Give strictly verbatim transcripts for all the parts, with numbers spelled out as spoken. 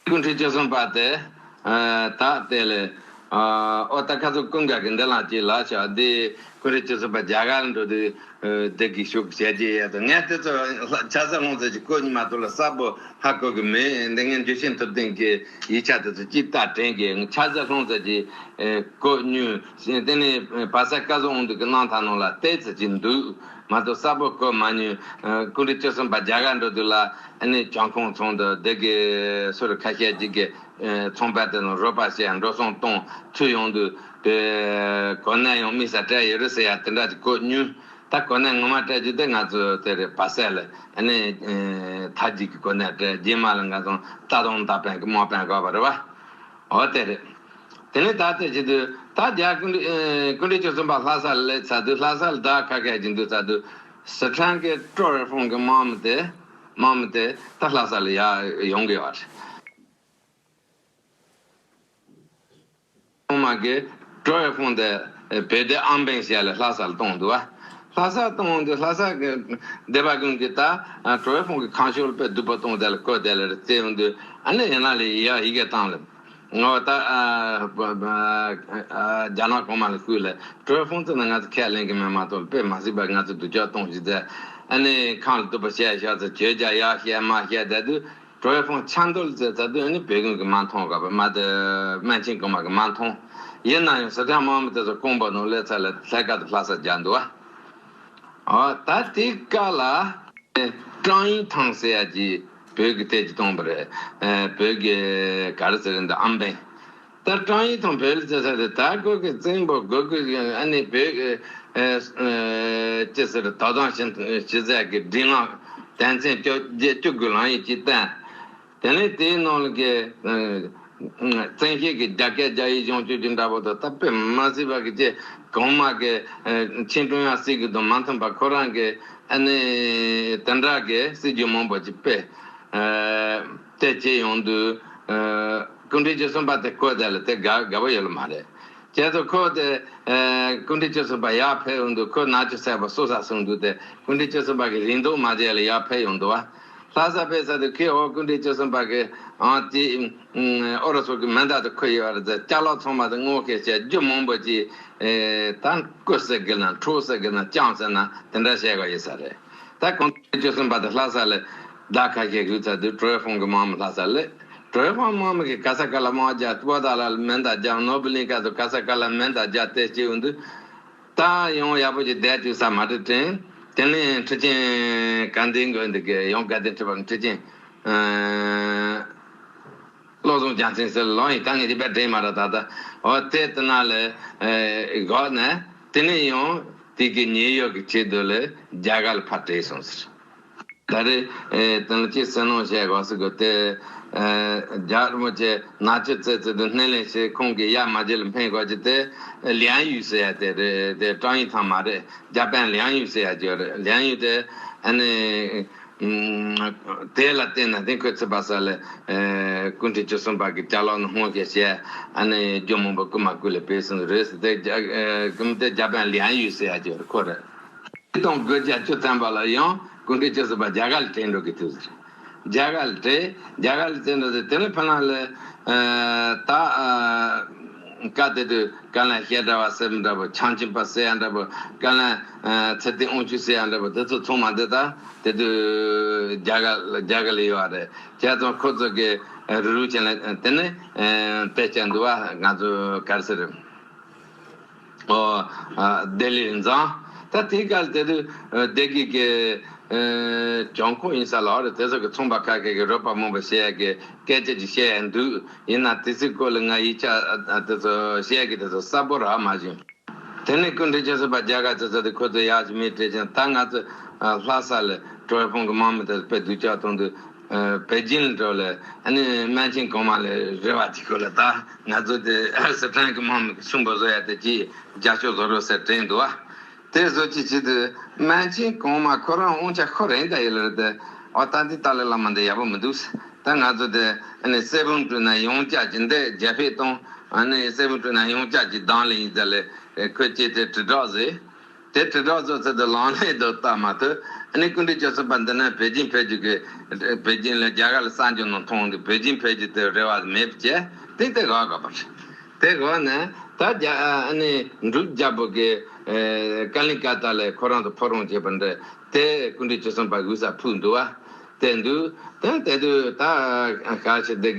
སྐུ་ཕྲེང་བཅུ་གསུམ་པ་དེ་ད་དེ་ལས་ཨོ་ད་ཁ་ཚོ་ཀུན་དགའ་གི་འདི་ལ་ཅིག་ལ་ཤག་འདི་སྐུ་ཕྲེང་བཅུ་གསུམ་པ་རྒྱ་གར་འགྲོ་དུས་འདི་གི་ཤུགས་བྱས་ཀྱི་ཡ་དང་ངས་དེ་ཚོ་ཆ་ཚང་ལྷུང་ཚོ་ཅིག་གོ་ཉི་མ་ཐུབ་ལ་གསལ་པོ་ཧ་གོ་གི་མེད། འདི་ངས་འཇུ་ཆེན་ཐུབ་བསྟན་གྱི་ཡིག་ཆ་དེ་ཚོ་ཅིག་ལྟ་དྲན་གྱི་ཆ་ཚང་ལྷུང་ཚོ་ཅིག་གོ་ཉུལ། དེ་ནས་བར་ས་སྐལ་བཟང་དབང་འདུས་ཀྱི་གནང་ཐང་ནང་ལ་བལྟས་ཚོ་ཅིག་འདུག་མ་གཏོགས་གསལ་པོ་གོ་མ་ཉུལ། སྐུ་ཕྲེང་བཅུ་གསུམ་པ་རྒྱ་གར་འགྲོ་དུས་ལ་ཨ་ནི་བྱང་ཁོངས་ཚང་དུ་སྡེ་དགེ་སོ་རུ་ཁ་ཤས་ཅིག་གི་ཚོང་པ་དེ་ནང་རོགས་པ་བྱས་ཡང་འགྲོ་སོང་གཏོང་ཚུལ་ཡོང་དུས་དེ་གོ་གནས་ཡང་དམིགས་བསལ་སྤྲད་ཡོད་རེད་ཟེར་ཡ་དེ་འདྲ་ཅིག་གོ་ཉུལ། ད་གོ་གནས་ངོ་མ་སྤྲད་རྒྱུ་དེ་ང་ཚོ་དེ་རེད། བར་སའི་ལ་ཨ་ནི་མཐའ་རྒྱུད་ཀྱི་གོ་གནས་སྤྲད། རྗེས་མ་ལ་ང་ཚོ་རྟ་གདོང་མདའ་དཔོན་གྱི་དམག་དཔོན་དགོས་པ་རེད་བ། འོ་དེ་རེད། དེ་ནས་ད་ལྟ་བྱེད་དུས་ད་རྒྱ་སྐུ་མདུན་སྐུ་ཕྲེང་བཅུ་གསུམ་པ་ལྷ་ས་ལ་སླེབས་ཚར་དུས་ལྷ་ས་ལ་ད་ཁ་ཁ་ཅིག་འདུག་ཚར་དུས་སི་ཁྲོན་གྱི་ཀྲོ་ཝེ་ཧྥུང་གི་དམག་མི་དེ་དམག་མི་དེ་ད་ལྷ་ས་ལ་ཡར་ཡོང་གི་ཡོད་རེད། ཁོང་མ་གི་ཀྲོ་ཝེ་ཧྥུང་དེ་བོད་སྡེ་ཨམ་བན་ཞལ་ལ་ལྷ་ས་ལ་གཏོང་འདུག་བ། ལྷ་ས་གཏོང་འདུག་ལྷ་ས་གི་སྡེ་པ་ཀུན་གྱིས་ད་ཀྲོ་ཝེ་ཧྥུང་གི་ཁང་ཤོར་དཔེ་སྡུག་པོ་གཏོང་དེ་ལ་བཀོད་དེ་ལ་རྩེ་འོང་དུས་ཨ་ནི་ཡིན་ན་ལས་ཡ་ཡི་གེ་བཏང་ལ། ངོ་ད་རྒྱ་ནག་གོང་མ་ལ་ཁུལ་ལ་ཀྲོ་ཧྥུང་ཙི་ན་ང་ཚོ་ཁས་ལེན་གི་མེད་མ་གཏོགས་དཔེ་མ་སྲིད་པ་ང་ཚོ་སྡུག་ཅག་གཏོང་ཞིག་ཟེར། ཨ་ནི་ཁང་ལ་སྡུག་པ་བཤད་ཤག་ཚོ་བྱོས་རྒྱ་ཡག་བཤད་མ་བཤད་བསྡད་དུས་ཀྲོ་ཧྥུང་ཆ་འདོལ་ཟེར་ཚར་དུས་ཨ་ནི་བོད་གཞུང་གི་མ་མཐོང་ག་པ་མ་དེ་སྨན་ཆེན་གོང་མ་གི་མ་མཐོང་། ཡིན་ན་ཡང་སི་ཁྲོན་དམག་མི་དེ་ཚོ་ཀོང་པོ་ནང་སླེབས་ཚར་ལ་ལྷ་ཁ་དུ་ལྷ་ས་རྒྱག་འདུག་བ། ཨོ་ད་དེ་ཀ་ལ། ཀྲང་ཡིན་ཐང་ཟེར་ཡ་ཅིག་བོད་ཀྱི་དེ་ཅིག་གཏོང་པ་རེད། བོད་ཀྱི་ག་རེ་ཟེར་རེད་འདི་ཨམ་བན། ད་ཀྲང་ཡིན་ཐང་བོད་ལ་ཟེར་ས་རེད། ད་ཁོ་གི་བཙན་པོ་དགོས་དགོས་ཨ་ནི་བོད་ཀྱི་ཅི་ཟེར་དོ་དམ་ཞིག་ཟེར་གི་སྒྲིག་ལམ་དོན་ཚན་བཅུ་བཅུ་དགུ་ལམ་ཡིག་ཅིག་བསྟན། དེ་ནས་དེའི་ནང་ལ་གི་བཙན་ཤེད་ཀྱི་རྒྱ་སྐད་རྒྱ་ཡིག་སྦྱོང་བཅོས་ཀྱི་འདྲ་པོ་དང་ད་དཔེ་མ་སྲིད་པ་གི་ཅེ་གོང་མ་གི་ཆིང་ཀྲུང་དབྱང་སྲིད་ཀྱི་དང་མ་མཐུན་པ་ཁོ་རང་གི་ཨ་ནི་དེ་འདྲ་གི་སྲིད་ཇུས་མང་པོ་ཅིག་སྤེལ་དེ་བྱས་ཡོང་དུས་སྐུ་ཕྲེང་བཅུ་གསུམ་པ་དེ་བསྐོས་དེ་ལ་དེ་དགའ་དགའ་པོ་ཡོད་ལ་མ་རེད། བྱས་ཙང་ཁོ་དེ་སྐུ་ཕྲེང་བཅུ་གསུམ་པ་ཡར་ཕེབས་ཡོང་དུས་ཁོ་ནག་ཆུ་སེར་པོ་སོ་ས་སོང་དུས་དེ་སྐུ་ཕྲེང་བཅུ་གསུམ་པ་གི་རིན་དོགས་མ་བྱས་ལ་ཡར་ཕེབས་ཡོང་དུས་བ། ལྷ་ས་ཕེབས་ས་དུ་ཁོས་འོ་སྐུ་ཕྲེང་བཅུ་གསུམ་པ་གི་ཨང་ཅི་ཨོ་རོ་སོ་གི་མེ་མདའ་དུ་ཁོ་ཡོད་རེད་ཟེར། ཅ་ལག་ཚང་མ་དུ་ངོ་ཤེས་བྱས་རྒྱུ་མང་པོ་ཅིག་ད་བསྐུར་ཟེར་གི་ན་འཕྲོག་ཟེར་གི་ན་བཅང་ཟེར་ན་དེ་འདྲ་བཤད་ག་ཡོད་ས་རེད། ད་གང་ལྟར་བཅུ་གསུམ་པ་དུ་ལྷ་ས་ལ་ཟླ་ཁ་ཤས་བཞུགས་ཚར་དུས་ཀྲོ་ཧྥུང་གི་དམག་མི་ལྷ་ས་ལ་ཀྲོ་ཧྥུང་དམག་མི་གི་ག་ས་ག་ལ་དམག་རྒྱག་པོ་ད་ལ་མེ་མདའ་རྒྱག་ནོར་བུ་གླིང་ཁ་དུ་ག་ས་ག་ལ་མེ་མདའ་རྒྱག་དེ་སྐྱེ་ཡོང་དུས། ད་ཡང་ཡག་པོ་ཅིག་བསྡད་དུས་ས་མ་ཏི་དྲན། དེ་ནས་ཁྲི་ཆེན་ག་འདི་འགོ་འདི་གི་ཡང་ག་འདི་ཁྲི་པ་ཁྲི་ཆེན་བློ་བཟང་རྒྱལ་མཚན་ཟེར་ལོང་ཡིན་ད་ངས་རིག་པ་དྲན་མ་ར་ད་ད་འོ་དེ་ལྟ་ན་ལས་གོ་ནས་དེ་ནས་ཡང་དེ་གི་ཉེ་ཡོད་ཀྱི་ཆེད་དུ་ལས་རྒྱ་གར་ལ་ཕར་བྲོས་སོང་ཟེར། ད་རེས་ཨེ་དེ་ལ་ཅི་སེ་ནོ་བཤད་དགོས་སི་གོ་དེ་ཨེ་རྒྱ་རི་མོ་ཆེ་ནག་ཆུ་རྩེ་རྩེ་དུ་སྣེ་ལེན་བྱེད་ཁོང་གི་ཡ་མ་བརྗེད་ལ་འཕེན་དགོས་ཀྱི་དེ་ལིའང་ཡུས་ཟེར་ཡ་དེ་རེད། དེ་ཀྲང་ཡིན་ཐང་མ་རེད། རྒྱ་པན་ལིའང་ཡུས་ཟེར་ཡ་ཅིག་ཡོད་རེད། ལིའང་ཡུས་དེ་ཨ་ནི་ཨུམ་དེ་ལ་བརྟེན་ནས་དེ་ཁོས་ཚིག་པ་ས་ལ་ཨེ་སྐུ་ཕྲེང་བཅུ་གསུམ་པ་གི་ཅ་ལག་ནི་སྔོན་གྱི་བཤད་ཨ་ནི་རྒྱུ་མང་པོ་རྐུ་མ་རྐུ་ལ་བེད་སོང་རེད་ཟེར། དེ་རྒྱ་ཨེ་ཀུམ་དེ་རྒྱ་པན་ལིའང་ཡུས་ཟེར་ཡ་ཅིག་ཡོད་རེད། ཁོ་རེད། དང་དགུ་བརྒྱ་བཅུ་ཐམ་པ་ལ་ཡང་སྐུ་ཕྲེང་བཅུ་གསུམ་པ་རྒྱ་གར་ལ་བྲོས་འགྲོ་གི་དུས་ཟེར། རྒྱ་གར་ལ་བྲོས། རྒྱ་གར་ལ་བྲོས་འགྲོ་དུས་དེ་ནས་ཕ་ནང་ལ་ད་བཀའ་དེ་དུས་བཀའ་བློན་བཤད་གྲྭ་བ་ཟེར་འདྲ་པོ་ཆང་ཆིན་པ་ཟེར་ཡ་འདྲ་པོ་བཀའ་བློན་ཚེ་བརྟན་དབང་ཕྱུག་ཟེར་ཡ་འདྲ་པོ་དེ་ཚོ་ཚང་མ་འདི་ད་དེ་དུས་རྒྱ་གར་རྒྱ་གར་ལ་ཡོད་རེད། བྱས་ཙང་ཁོ་ཚོ་གི་རུ་རུ་ཆེན་ལ་དེ་ནས་དཔེ་ཆ་འདུག་བ་ང་ཚོ་ག་རེ་ཟེར། ཨོ། ཨ་ལྡི་ལི་རིན་བཟང་། ད་དེའི་སྐབས་དེ་དུས་ཨ་སྡེ་དགེ་གི་ཨ་གྱོང་ཁོ་ཡིན་ས་ལ་རེད། དེ་ཚོ་གི་ཚོང་པ་ཁ་ཁ་གི་རོགས་པ་མང་པོ་བཤད་ཡ་གི་སྐད་ཆ་ཅིག་བཤད་ཡ་འདུག་ཡིན་ན་དེ་ཚོའི་སྐོར་ལ་ང་ཡིག་ཆ་ཨ་ཨ་དེ་ཚོ་བཤད་ཡ་གི་དེ་ཚོ་གསལ་པོ་རག་མ་བྱུང་། དེ་ནས་སྐུ་མགྲོན་ཆེན་གསུམ་པ་རྒྱ་གར་ཚོ་ཚོ་དེ་ཁོ་ཚོ་ཡག་ཅིག་མི་སྤྲད་ཅིང་ད་ང་ཚོ་ཨ་ལྷ་ས་ལ་ཀྲོའུ་ཧྥུང་གི་དམག་མི་དེ་ཚོ་དཔེ་སྡུག་ཅག་གཏོང་དུས། ཨ་པེ་ཅིན་ལ་འགྲོ་ལ་ཨ་ནི་སྨན་ཆེན་གོང་མ་ལ་རེ་བ་ཅིག་ཁོ་ལ་ད་ང་ཚོ་དེ་ཨ་སི་ཁྲོན་གྱི་དམག་མི་གི་སུན་པོ་བཟོ་ཡ་དེ་ཅིག་རྒྱབ་སྐྱོར་བཟོ་རོགས་ཟེར་དྲན་འདུག་ཨ། དེ་བཟོ་ཅིག་བྱེད་དུས་སྨན་ཆེན་གོང་མ་ཁོ་རང་དབང་ཆ་ཁོ་རང་ད་ཡོད་ལ་རེད་དེ། ཨོ་ད་འདི་ཏཱ་ལའི་བླ་མ་འདི་ཡག་པོ་མི་འདུག་ད་ང་ཚོ་དེ་ཨ་ནི་སེ་བུན་ཀྲུན་ན་ཡོངས་ཁྱབ་ཀྱི་འདི་རྒྱ་བོད་དང་ཨ་ནི་སེ་བུན་ཀྲུན་ན་ཡོངས་ཁྱབ་ཀྱི་གདང་ལ་ཡིན་ཟེར་ལ་ཁོས་ཅིག་དེ་དྲིལ་བསྒྲགས་ཟེར། དེ་དྲིལ་བསྒྲགས་བཟོ་ཚུལ་དེ་ལག་ལེན་དུ་བསྟར་མ་ཐུབ། ཨ་ནི་སྐུ་ཕྲེང་བཅུ་གསུམ་པ་འདི་ནི་པེ་ཅིན་ཕེབས་རྒྱུ་གི། པེ་ཅིན་ལ་རྒྱ་གར་ལ་གསར་འབྱོར་ནང་མཐོང་འདུག་པེ་ཅིན་ཕེབས་རྒྱུ་དེ་རེ་བ་མེད་པ་བྱས་ཏེ་དེ་དགོས་དགོས་པ་རེད། དེ་དགོས་ནས་ད་རྒྱ་ཨ་ནི་འབྲུག་རྒྱལ་པོ་གི་ཀ་ལི་ཀ་ཏ་ལ་ཁོ་རང་དང་ཕོ་བྲང་བྱས་པ་འདྲ་དེ་སྐུ་ཕྲེང་བཅུ་གསུམ་པ་གུས་ས་ཕུལ་འདུག་བ། དེ་འདུག་དེ་དེ་དུས་ད་ག་ཞིག་འདི་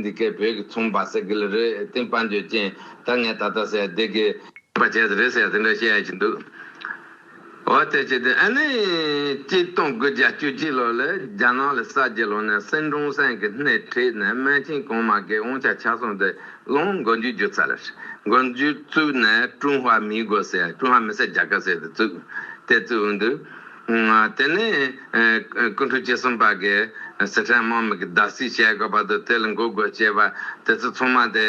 འདི་གའི་བོད་ཀྱི་ཚོང་པ་ཟེར་གི་ལ་རེད། དེ་དཔལ་འབྱོར་ཅན་ད་ངས་ད་ལྟ་ཟེར་འདི་གི་པ་བྱས་རེད་ཟེར་དེ་འདྲ་བཤད་ཡ་ཅིག་འདུག་འོ་དེ་བྱས་ཏེ་ཨ་ནི་གཅིག་སྟོང་དགུ་བརྒྱ་བཅུ་གཅིག་ལོ་ལ་རྒྱ་ནག་ལ་གསར་བརྗེ་ལོག་ནས་སན་ཀྲུང་སན་གྱི་སྣེ་ཁྲིད་ནས་མན་ཆིང་གོང་མ་གི་དབང་ཆ་ཆ་ཚང་དེ་སློང་མགོ་མཇུག་བསྒྱུར་ཚར་ལ། མགོ་མཇུག་བཙུགས་ནས་ཀྲུང་ཧྭ་མི་རྒོ་ཟེར་ཀྲུང་ཧྭ་མི་སེར་རྒྱལ་ཁབ་ཟེར་དེ་བཙུགས། དེ་བཙུགས་འདུག་དེ་ནས་སྐུ་ཕྲེང་བཅུ་གསུམ་པ་གི་སི་ཁྲོན་དམག་མི་གི་བརྡབ་གསིག་བྱས་དགོས་པ་དང་དེ་ལ་མགོ་སྒུར་བྱས་པ་དེ་ཚོ་ཚང་མ་དེ་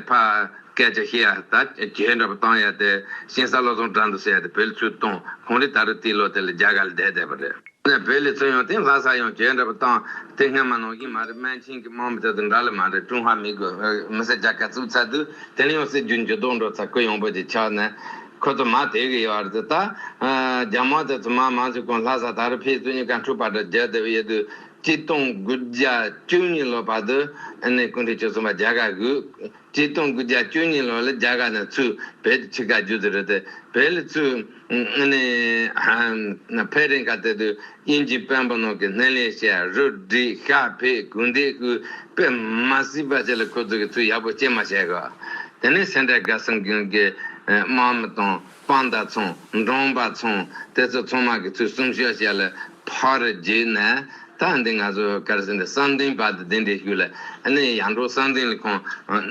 ཕར་སྐད་ཆ་བཤད་ཡ་ད་གྱོད་འདྲ་པོ་བཏང་ཡ་དེ་ཤིན་ས་བློ་བཟང་དགྲ་འདུལ་ཟེར་ཡ་དེ་བོད་ལ་ཚུར་གཏོང་ཁོང་རེ་ད་རུ་དེའི་ལོ་དེ་ལ་རྒྱ་གར་ལ་བསྡད་བསྡད་པ་རེད། ནས་བོད་ལ་ཚུར་ཡོང་དེ་ལྷ་ས་ཡང་གྱོད་འདྲ་པོ་བཏང་དེ་སྔ་མ་ནང་བཞིན་མ་རེད། མན་ཆིང་གི་དམག་མི་དེ་དང་འདྲ་ལ་མ་རེད། ཀྲུང་ཧྭ་མི་རྒོ་མི་སེར་རྒྱལ་ཁབ་བཙུགས་ཚར་དུས་དེ་ལ་ཡང་སྲིད་ཇུས་འགྱུར་ལྡོག་འགྲོ་ཚར་ཁོ་ཡོང་པོ་ཅིག་ཆགས་ནས་ཁོ་ཚོ་མ་དེ་གི་ཡོད་རེད། ད་རྒྱ་དམག་དེ་ཚོ་མ་མང་ཚོ་ཀུན་ལྷ་ས་ད་རུ་ཕེབས་ཚུལ་གཉིས་ཀ་འཁྲུག་པ་འདྲ་རྒྱབ་བསྡད་པ་ཡོད་དུས་གཅིག་སྟོང་དགུ་བརྒྱ་བཅུ་གཉིས་ལོ་བར་དུ་ཨ་ནི་སྐུ་ཕྲེང་བཅུ་གསུམ་པ་རྒྱ་གར་དགོས། གཅིག་སྟོང་དགུ་བརྒྱ་བཅུ་གཉིས་ལོ་ལ་རྒྱ་གར་ནས་ཚུར་བོད་དུ་ཆིབས་ཁ་བསྒྱུར་དུ་རེད་དེ་བོད་ལ་ཚུར་ཨ་ནི་ཕེབས་རིང་ག་དེ་དུས་དབྱིན་ཇི་དཔོན་པོ་ནང་གི་སྣེ་ལེན་བྱས་རུ་སྒྲིག་ཤག་ཕེབས་གུང་སྡེ་ཁུལ་དཔེ་མ་སྲིད་པ་ཅིག་ལ་ཁོ་ཚོ་གི་ཚུར་ཡག་པོ་སྐྱེལ་མ་བྱས་གོ། དེ་ནས་སེ་འབྲས་དགའ་གསུམ་གྱི་དམག་མི་དང་དཔང་རྟགས་ཚང་འབྲང་པ་ཚང་དེ་ཚོ་ཚང་མ་གི་ཚུར་སྲུང་སྐྱོབ་བྱས་ལ་ཕར་བརྒྱུད་ནས་ད་འདི་ང་ཚོ་ག་རེ་ཟེར་འདི་བསམ་གཏན་བར་དུ་འདི་འདྲའི་ཤུལ་ལ་ཨ་ནི་ཡར་འབྲོག་བསམ་གཏན་ལ་ཁོང་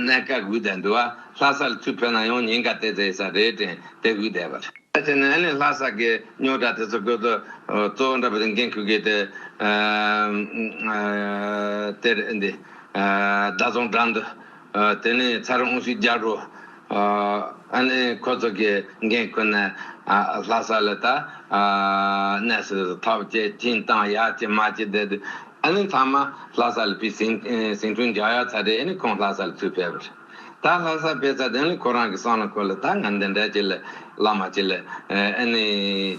གནས་ཀ་སྒུག་བསྡད་འདུག་བ། ལྷ་ས་ལ་ཚུར་ཕེབས་ན་ཡང་ཉེན་ཁ་དེ་ཚོ་ཡོད་ས་རེད་དྲན་དེ་སྒུག་བསྡད་པ་རེད། ད་བྱས་ནས་ཨ་ནི་ལྷ་ས་གི་རྙོག་དྲ་དེ་ཚོ་ཁོ་ཚོ་གཙོ་བོ་འདྲ་པོ་དེ་འགན་འཁུར་མཁན་དེ་དེ་རེད་འདི་ཟླ་བཟང་དགྲ་འདུལ། དེ་ནས་ཚ་རུ་དབང་ཕྱུག་རྒྱལ་པོ། ཨ་ནི་ཁོ་ཚོ་གི་འགན་ཁུར་ནས་ལྷ་ས་ལ་ད་གནས་སུ་ཐབས་ཅེས་ཁྱིམ་བཏང་ཡག་ཅེས་མ་ཅེས་བསྡད་དུས་ཨ་ནི་ཚང་མ་ལྷ་ས་ལ་ཕི་ཟིང་ཟིང་འཁྲུག་འཇགས་ཡག་ཚར་རེད། ཨ་ནི་ཁོང་ལྷ་ས་ལ་ཚུར་ཕེབས་པ་རེད། ད་ལྷ་ས་ཕེབས་ཚར་དེ་ནི་ཁོ་རང་གི་བསམ་བློ་ཁོ་ལ་ད་ང་འདི་འདྲ་ཅིག་ལ་བླ་མ་ཅིག་ལ་ཨ་ནི་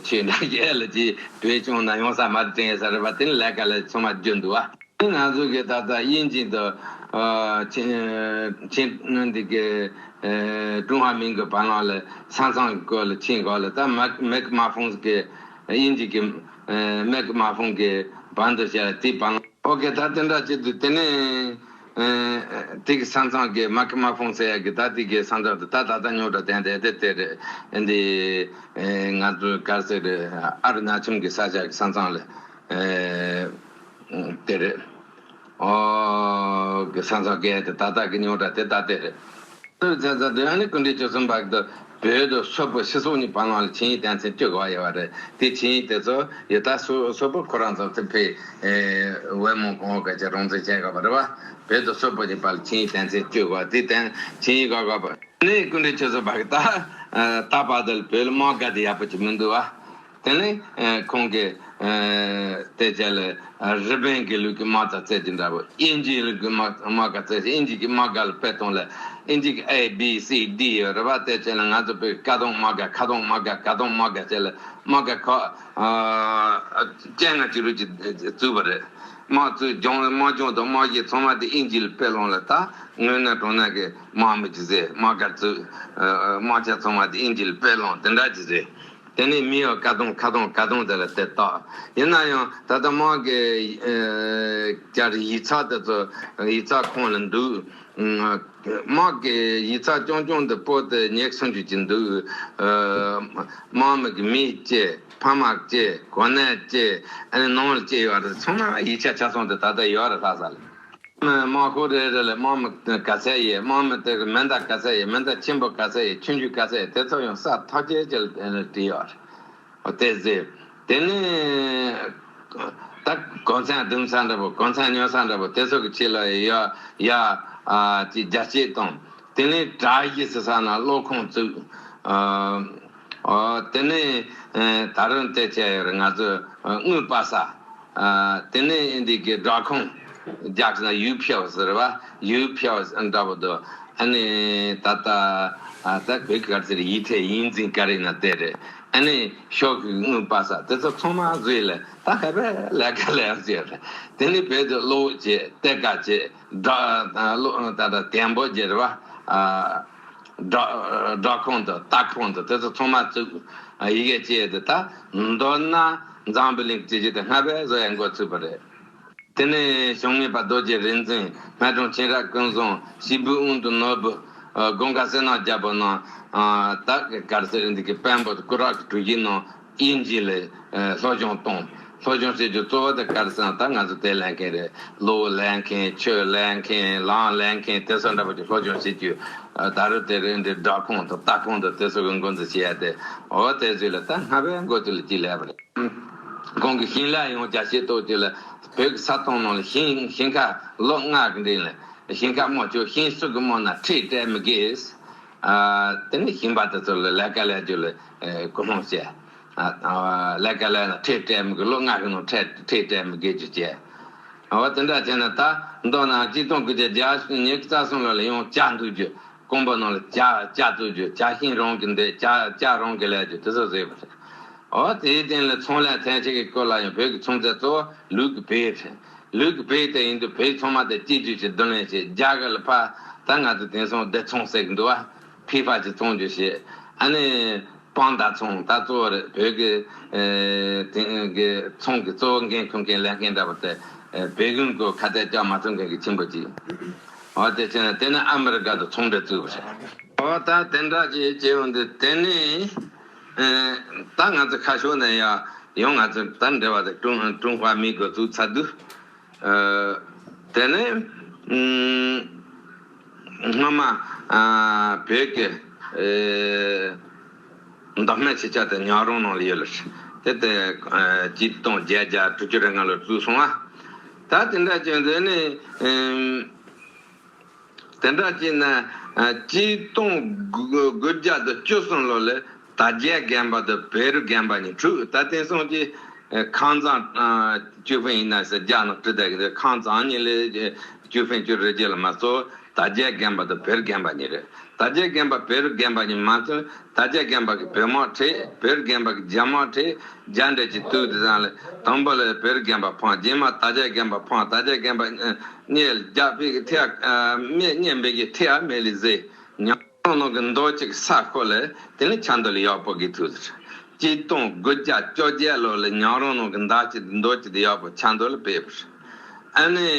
ཆོས་འདྲ་ཡས་ལ་ཅིག་བོད་སྐྱོང་ན་ཡོང་ས་མ་རེད་དྲན་ཡས་ས་རེད་པ། དེ་ནི་ལས་ཀ་ལ་ཚང་མ་བརྒྱུད་འདུག་བ། ང་ཚོ་གི་ད་ལྟ་དབྱིན་ཇི་དང་ཆིན་ཆིན་འདི་གི་ཀྲུང་ཧྭ་མིང་གི་བར་ལ་ས་མཚམས་སྐོར་ལ་ཆིན་གོ་ལ་ད་མེག་མེག་མ་ཕོང་གི་དབྱིན་ཇི་གི་མེག་མ་ཕོང་གི་བར་དུ་བྱས་ལ་དེའི་བར་ལ་ཨོ་ཀེ་ད་དེ་འདྲ་བྱེད་དུས་དེ་ནས་དེ་གི་ས་མཚམས་གི་མེག་མ་ཕོང་ཟེར་ཡ་གི་ད་དེ་གི་ས་མཚམས་དུ་ད་ད་ལྟ་རྙོག་དྲ་ལྡན་དེ་དེ་དེ་རེད། འདི་ང་ཚོ་ག་རེ་ཟེར་རེད། ཨ་རུ་ན་ཆུམ་གི་ས་ཆ་གི་ས་མཚམས་ལ། དེ་རེད། ཨོ་གི་ས་མཚམས་བཀལ་ཏེ་ད་ལྟ་གི་རྙོག་དྲ་དེ་ད་དེ་རེད། དེ་ཚེ་ཚ་དེ་ཨ་ནི་སྐུ་ཕྲེང་བཅུ་གསུམ་པ་གི་བོད་དུ་སོག་པོ་ཕྱི་སོག་གཉིས་བར་ལ་ཆིངས་ཡིག་དོན་ཚན་བཅུ་དགུ་པ་ཡོད་པ་རེད། དེ་ཆིངས་ཡིག་དེ་ཚོ་ཡི་ད་སོག་སོག་པོ་ཁོ་རང་ཚོ་དེ་ཕེ་ཝེ་མོང་གོང་འོག་གི་རང་བཙན་བྱས་ཡོད་པ་རེད་བ། བོད་དུ་སོག་པོ་གཉིས་བར་ལ་ཆིངས་ཡིག་དོན་ཚན་བཅུ་དགུ་པ་དེ་དོན་ཆིངས་ཡིག་ག་ག་པ། ནས་སྐུ་མགྲོན་ཁྱེད་ཚོ་ཕ་གི་ད་ད་བར་དུ་བོད་ལ་དམག་སྒར་དེ་ཡག་པོ་ཅིག་མི་འདུག་བ། དེ་ནས་ཁོང་གིས་དེ་རྗེས་ལ་རི་པིན་གྱི་ལུགས་ཀྱི་དམག་དང་རྩེད་ཀྱི་འདྲ་བོ་དབྱིན་ཇིའི་ལུགས་ཀྱི་དམག་དམག་སྒར་རྩེད་དབྱིན་ཇི་གི་དམག་སྒར་ལ་དཔེ་བཏང་ལ་དབྱིན་ཇི་གི་A B C D ཡོད་རེད་བ། དེ་རྗེས་ལ་ང་ཚོ་བོད་ཀ་དོང་དམག་སྒར་ཁ་དོང་དམག་སྒར་ག་དོང་དམག་སྒར་བྱས་ལ་དམག་སྒར་ཁག་བཅོ་ལྔ་ཅིག་རུ་ཅིག་བཙུགས་པ་རེད། དམག་བཙུགས་ལྗོངས་དམག་ལྗོངས་དང་དམག་གཞི་ཚང་མ་དེ་དབྱིན་ཇི་ལ་དཔེ་བླངས་ལ་ད་དངོས་གནས་དྲང་གནས་ཀྱི་དམག་མི་ཅིག་ཟེར་དམག་སྒར་བཙུགས། དམག་ཆ་ཚང་མ་དེ་དབྱིན་ཇི་ལ་དཔེ་བླངས་དེ་འདྲ་ཅིག་ཟེར། དེ་ནས་མི་ཡང་ཀ་དོང་ཁ་དོང་ག་དོང་དེ་ལ་དེ་བཏགས། ཡིན་ན་ཡང་ད་ལྟ་དམག་གི་རྒྱ་རི་ཡིག་ཚགས་དེ་ཚོ་ཡིག་ཚགས་ཁང་ལ་འདུག་དམག་གི་ཡིག་ཚགས་རྐྱང་རྐྱང་དེ་པོ་དེ་ཉི་ཤུ་སུམ་ཅུ་ཅིག་འདུག་དམག་མི་གི་མི་བཅས། ཕ་མ་བཅས། གོ་གནས་བཅས། ཨ་ནི་ནང་ལ་བཅས་ཡོད་རེད། ཚང་མ་ཡིག་ཆ་ཆ་ཚང་དེ་ད་ལྟ་ཡོད་རེད་ལྷ་ས་ལ། དམག་ཁོངས་རེ་རེ་ལ་དམག་མི་ག་ཚད་ཡོད། དམག་མི་དེ་གི་མེ་མདའ་ག་ཚད་ཡོད། མེ་མདའ་ཆེན་པོ་ག་ཚད་ཡོད། ཆུང་ཆུང་ག་ཚད་ཡོད། དེ་ཚོ་ཡང་ས་ཐག་ཆོད་ཅིག་ལ་བྲིས་ཡོད་རེད། དེ་ཟེར། དེ་ནས་ད་གོ་མཚོན་རྡུང་ས་འདྲ་པོ་གོ་མཚོན་ཉོ་ས་འདྲ་པོ་དེ་ཚོ་གི་ཆེད་ལ་ཡ་ཡ་ཅིག་རྒྱ་སྐྱེད་བཏང་། དེ་ནས་དྲ་གཞི་ཟེར་ས་ན་གློག་ཁང་བཙུགས། ཨ། ཨོ། དེ་ནས་ཨ་ད་རུང་དེ་བྱས་ཡོད་རེད། ང་ཚོ་ཨ་དངུལ་སྤར་ས། ཨ་དེ་ནས་འདི་གི་སྦྲག་ཁང་རྒྱག་ས་ཡུས་ཕྱེའུ་ཟེར་བ་ཡུས་ཕྱེའུ་འདྲ་པོ་འདུག་ཨ་ནི་ད་ལྟ་ཨ་ད་བོད་ཀྱི་ག་རེ་ཟེར་ཡིད་ཐེ་ཡིད་འཛིན་ག་རེ་ན་དེ་རེད། ཨ་ནི་ཤོག་གུ་དངུལ་པ་ས་དེ་ཚོ་ཚང་མ་བཟོས་ལ་ད་ཁ་བའི་ལས་ཀ་ལས་བྱས་རེད། དེ་ནི་བོད་དུ་གློག་བྱས་གཏེར་ཁ་བྱས་སྦྲ་གློག་ད་ད་དེམ་པོ་བརྗེ་རེད་བ། སྦྲ་སྦྲ་ཁང་དང་ལྟ་ཁང་དང་དེ་ཚོ་ཚང་མ་བཙུགས། ཡི་གེ་བྱས་དེ་ད་མདོར་ན་འཛམ་བུ་གླིང་སྤྱི་སྤྱི་དེ་སྔ་བས་བཟོ་ཡ་འགོ་ཚུགས་པ་རེད། དེ་ནས་བྱུང་མེད་པ་རྡོ་རྗེ་རིག་འཛིན། སྨད་འབྲོང་ཆོས་གྲགས་ཀུན་བཟང་། སྐྱེས་བུ་དབང་དུ་ནོར་བུ། ཨ། སྒང་ག་བསོད་ནམས་རྒྱལ་པོ་རྣམས། ཨ། ད་ག་རེ་ཟེར་འདི་གི་དཔོན་པོ་སྐུ་དྲག་གི་གྲུ་བཞི་རྣམས་དབྱིན་ཇི་ལ། ཨ། སློབ་སྦྱོང་བཏང་། སློབ་སྦྱོང་བྱེད་རྒྱུ་གཙོ་བོ་དེ་ག་རེ་ཟེར་ན་ད་ང་ཚོ་དེ་ལེན་མཁན་རེད། གློག་ལེན་མཁན། ཆུ་ལེན་མཁན། ལམ་ལེན་མཁན་དེ་ཚོ་འདྲ་པོ་ཅིག་སློབ་སྦྱོང་བྱེད་རྒྱུ། ཨ། ད་རུང་དེ་རིང་འདི་སྦྲ་ཁང་དང་ལྟ་ཁང་དང་དེ་ཚོ་གི་འགོ་འཛུགས་བྱེད་ཡ་དེ། འོ་དེ་ཚོ་ལ་ད་སྔ་བའི་འགོ་དེ་ལ་ཅིག་ལས་པ་རེད། ཁོང་གི་ཤིང་ལ་ཡང་རྒྱ་ཆེ་ཏོག་ཅིག་ལ་བོད་ཀྱི་ས་སྟོང་ནང་ལ་ཤིང་ཤིང་ཁ་ལོ་ལྔ་གི་འདྲེན་ལ་ཤིང་ཁ་རྨོ་ཆོག་ཤིང་སུ་གི་རྨོ་ན་ཁྲལ་སྤྲད་མི་དགོས། ཨ། དེ་ནི་ཤིང་པ་དེ་ཚོ་ལ་ལས་ཀ་ལས་རྒྱུ་ལ་སྐུལ་སློང་བྱས། ཨ། ལས་ཀ་ལས་ན་ཁྲལ་སྤྲད་མི་དགོས། ལོ་ལྔ་གི་ནང་ཁྲལ་ཁྲལ་སྤྲད་མི་དགོས་རྒྱུ་བྱས། འོ་དེ་འདྲ་བྱས་ན་ད་མདོར་ན་གཅིག་སྟོང་དགུ་བརྒྱ་བརྒྱད་ཅུ་ཉི་ཤུ་རྩ་གསུམ་ལོ་ལ་ཡང་ཇ་འདུག་རྒྱུ། ཀོང་པོ་ནང་ལ་ཇ་ཇ་བཙུགས་རྒྱུ། ཇ་ཤིང་རང་གི་འདེབས། ཇ་ཇ་རང་གི་ལས་རྒྱུ་དེ་ཚོ་བཟོས་པ་རེད། འོ་དེའི་སྟེང་ལ་ཚོང་ལས་ཐོན་སྐྱེད་ཀྱི་སྐོར་ལ་ཡང་བོད་ཀྱི་ཚོང་རྫས་གཙོ་བོ་ལུག་གི་བལ་རེད། ལུག་གི་བལ་དེ་ཡིན་དུས་བལ་ཚང་མ་དེ་གཅིག་གྱུར་གྱི་བསྡུ་ལེན་བྱས། རྒྱ་གར་ལ་ཕར་ད་ང་ཚོ་དེང་སང་བདེ་ཚོང་ཟེར་གི་འདུག་བ། ཕི་ཕ་གྱི་ཚོང་རྒྱུ་བྱས། ཨ་ནི་པང་ད་ཚོང་ད་གཙོ་བོ་རེད། བོད་ཀྱི་ཨེ་དེང་གི་ཚོང་གི་གཙོ་བོ་འགན་འཁུར་མཁན་ལས་མཁན་འདྲ་པོ་དེ། ཨེ་བལ་གཞུང་གི་ཁ་གཏད་གཅོག་མ་ཐུབ་མཁན་གྱི་ཆེན་པོ་གཅིག་འོ་དེ་བྱས་ན་དེ་ནི་ཨ་མི་རི་ཀ་དང་ཚོང་འབྲེལ་བཙུགས་པ་རེད། འོ་ད་དེ་འདྲ་ཅིག་བྱས་ཡོང་དུས་དེ་ནི་ཨེ་ད་ང་ཚོ་ཁ་ཕྱོགས་ནས་ཡ་ཡང་ང་ཚོ་ད་འབྲེལ་བ་དེ་ཀྲུང་ཀྲུང་ཧྭ་མི་དགོས་བཙུགས་ཚར་དུས། ཨ། དེ་ནས་ཨུམ། སྔོན་མ་ཨ་བོད་ཀྱི་ཨེ་མདོ་སྨད་ཆོས་ཆ་དེ་ཉག་རོང་ནང་ལ་ཡོད་ལ། དེ་དེ་ཨ་གཅིག་སྟོང་བརྒྱད་བརྒྱ་དྲུག་ཅུ་རེ་ལྔ་ལོར་བཙུགས་སོང་བ། ད་དེ་འདྲ་བྱས་དེ་ནས་ཨུམ། དེ་འདྲ་བྱས་ན་ཨ་གཅིག་སྟོང་དགུ་དགུ་བརྒྱ་དང་བཅུ་གསུམ་ལོ་ལ་དར་རྒྱས་དགོན་པ་དང་བོད་རིགས་དགོན་པ་གཉིས་གྲུབ། ད་དེང་སང་གི་ཨ་ཁང་བཟང་ཨ་ཅུ་ཧྥེང་ཡིན་ན་ཟེར་རྒྱ་ནང་བྲིས་བསྡད་ཀྱི་འདུག་ཁང་བཟང་གཉིས་ལས་ཨ་ཅུ་ཧྥེང་ཅུ་རེ་རྗེ་ལ་མ་གཏོགས་དར་རྒྱས་དགོན་པ་དང་བོད་རིགས་དགོན་པ་གཉིས་རེད། དར་རྒྱས་དགོན་པ་བོད་རིགས་དགོན་པ་གཉིས་མ་གཏོགས་དར་རྒྱས་དགོན་པ་གི་བོད་དམག་ཁྲིད། བོད་རིགས་དགོན་པ་གི་རྒྱ་དམག་ཁྲིད། རྒྱ་འདྲེ་གྱི་དུས་དེ་དང་ལ་དང་པོ་ལ་བོད་རིགས་དགོན་པ་འཕངས། རྗེས་མ་དར་རྒྱས་དགོན་པ་འཕངས། དར་རྒྱས་དགོན་པ་ཨ་གཉིས་རྒྱ་བོད་ཀྱི་ཐེ་ཨ་མི་གཉིས་འབད་ཀྱི་ཐེ་ཨ་མེ་ལི་ཟེ། ཉག་རོང་ནང་གི་མདོ་གཅིག་ས་ཁོ་ལ་དེ་ནི་ཆབ་མདོ་ལ་ཡག་པོ་གི་ཐུག་ཟེར། གཅིག་སྟོང་དགུ་བརྒྱ་བཅོ་བརྒྱད་ལོ་ལ་ཉག་རོང་ནང་གི་མདའ་གཅིག་མདོ་གཅིག་དེ་ཡག་པོ་ཆབ་མདོ་ལ་སྤེལ་བ་རེད། ཨ་ནི་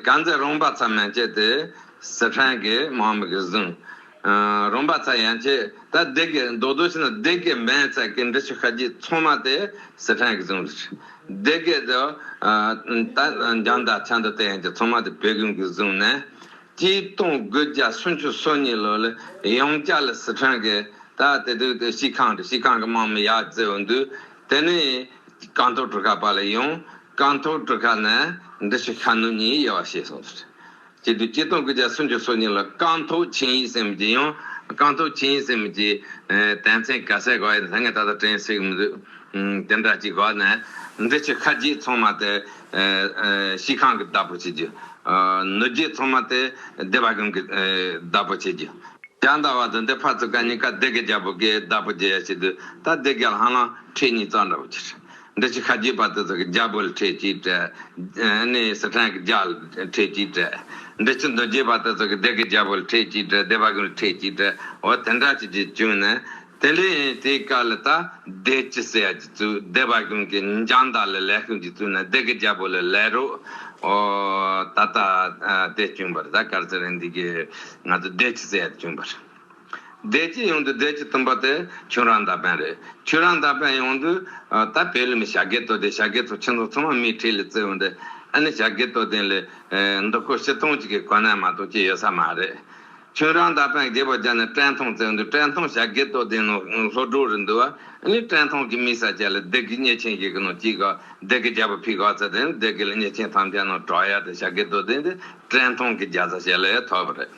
གངས་འཛིན་རོང་པ་ཚ་མན་ཆད་དེ་སི་ཁྲོན་གི་དམག་མི་གིས་བཟུང་། ཨ་རོང་པ་ཚ་ཡན་ཆད་ད་སྡེ་དགེ་རྡོག་རྡོག་བྱས་ན་སྡེ་དགེ་མན་ཚ་གི་འབྲི་ཆུ་ཤར་རྒྱུད་ཚང་མ་དེ་སི་ཁྲོན་གིས་བཟུང་ཟེར། སྡེ་དགེ་དང་ཨ་ད་འཇང་མདའ་ཆབ་མདོ་དེ་ཡན་ཆད་ཚང་མ་དེ་བོད་གཞུང་གིས་བཟུང་ནས། གཅིག་སྟོང་དགུ་བརྒྱ་སུམ་ཅུ་སོ་གཉིས་ལོ་ལ་ཡང་བསྐྱར་ལ་སི་ཁྲོན་གི་ད་དེ་དུས་དེ་སྤྱི་ཁང་དེ་སྤྱི་ཁང་གི་དམག་མི་ཡར་བརྩི་འོང་དུས་དེ་ནས་རྐང་ཐང་གྲུ་ཁ་བར་ལ་ཡོང་། རྐང་ཐང་གྲུ་ཁ་ནས་འབྲི་ཆུ་ཤར་ནུབ་གཉིས་དབྱེ་བ་ཕྱེ་སོང་ཟེར། བྱས་དུས་གཅིག་སྟོང་དགུ་བརྒྱ་སུམ་ཅུ་སོ་གཉིས་ལ་རྐང་ཐང་ཆིངས་ཡིག་ཟེར་མི་ཅིག་ཡང་། རྐང་ཐང་ཆིངས་ཡིག་ཟེར་མི་ཅིག་ཨེ་དོན་ཚན་ག་ཚད་གོ་ཡིན་ད་ངས་ད་ལྟ་དྲན་ཤེས་ཀྱི་མི་འདུག་ཨུམ། དེ་འདྲ་ཅིག་གོ་ནས་འབྲི་ཆུ་ཤར་རྒྱུད་ཚང་མ་དེ་ཨེ་ཨེ་སྤྱི་ཁང་གིས་བདག་པོ་བྱེད་རྒྱུ། ཨ་ནུབ་རྒྱུད་ཚང་མ་དེ་སྡེ་པ་ཀུན་གྱིས་ཨེ་བདག་པོ་བྱེད་རྒྱུ། རྒྱ་མདའ་བ་དང་འདི་ཕར་ཚུར་ཀ་གཉིས་ཀ་སྡེ་དགེ་རྒྱལ་པོ་གིས་བདག་པོ་བྱེད་ཡ་བྱེད་དུས་ད་སྡེ་དགེ་ལ་ཧ་ལམ་ཁྲི་གཉིས་ཙམ་འདྲ་པོ་ཅིག་རེད། འབྲི་ཆུ་ཤར་རྒྱུད་པ་དེ་ཚོ་གིས་རྒྱལ་པོ་ལ་ཁྲི་གཅིག་སྤྲད། ཨ་ནི་སི་ཁྲོན་གི་རྒྱལ་ལ་ཁྲི་གཅིག་སྤྲད། འབྲི་ཆུ་ནུབ་རྒྱུད་པ་དེ་ཚོ་གིས་སྡེ་དགེ་རྒྱལ་པོ་ལ་ཁྲི་གཅིག་སྤྲད། སྡེ་པ་ཀུན་ལ་ཁྲི་གཅིག་སྤྲད། འོ་དེ་འདྲ་ཅིག་ཅིག་བྱུང་ནས་དེ་ལས་དེའི་སྐབས་ལ་ད་སྡེ་སྤྱི་ཟེར་ཡ་ཅིག་བཙུགས། སྡེ་པ་ཀུན་གྱིས་འཇང་མདའ་ལ་ལས་ཁུངས་ཅིག་བཙུགས་ནས་སྡེ་དགེ་རྒྱལ་པོ་ལ་ལས་རོགས། འོ་ད་ལྟ་ཨ་དེ་བྱུང་བ་རེད། ད་ག་རེ་ཟེར་རེད། འདི་གི་ང་ཚོ་སྡེ་སྤྱི་ཟེར་ཡ་དེ་བྱུང་བ་རེད། སྡེ་སྤྱི་ཡོང་དུས་སྡེ་སྤྱི་དུམ་པ་དེ་ཁྱུང་ར་མདའ་དཔོན་རེད། ཁྱུང་ར་མདའ་དཔོན་ཡོང་དུས་ཨ་ད་བོད་ལ་མི་བྱ་རྒོད་སྟོད་ལྡན། བྱ་རྒོད་ཚོ་ཁྱེད་ཚོ་ཚང་མ་མིའི་ཁྲིད་ལ་བརྩི་འོང་དུས། ཨ་ནི་བྱ་རྒོད་སྟོད་ལྡན་ལ་ཨེ་འདི་ཀོ་ཕྱི་ཐོང་གཅིག་གི་གོ་གནས་མ་གཏོགས་ཅི་ཡོད་ས་མ་རེད། ཁྱུང་ར་མདའ་དཔོན་རྒྱལ་པོ་རྒྱ་ནས་བཀྲས་མཐོང་བརྩི་འོང་དུས། བཀྲས་མཐོང་བྱ་རྒོད་སྟོད་ལྡན་ནང་སློབ་གྲོགས་རེད་འདུག་བ། ཨ་ནི་བཀྲས་མཐོང་གི་མི་ས་ཆ་ལ་སྡེ་དགེ་གཉེར་ཆེན་ཞིག་གི་ནང་གཅིག་ག་སྡེ་དགེ་རྒྱལ་པོ་ཕེབས་ག་ཚ་དེ་ནི་སྡེ་དགེ་ལ་གཉེར་ཆེན་ཐམས་ཅད་ནང་གྲགས་ཡ་དེ་བྱ་རྒོད་སྟོད་ལྡན་དེ་བཀྲས་མཐོང་གི་རྒྱལ་ས་ཞིག་ལ་ཐོབ་པ་རེད།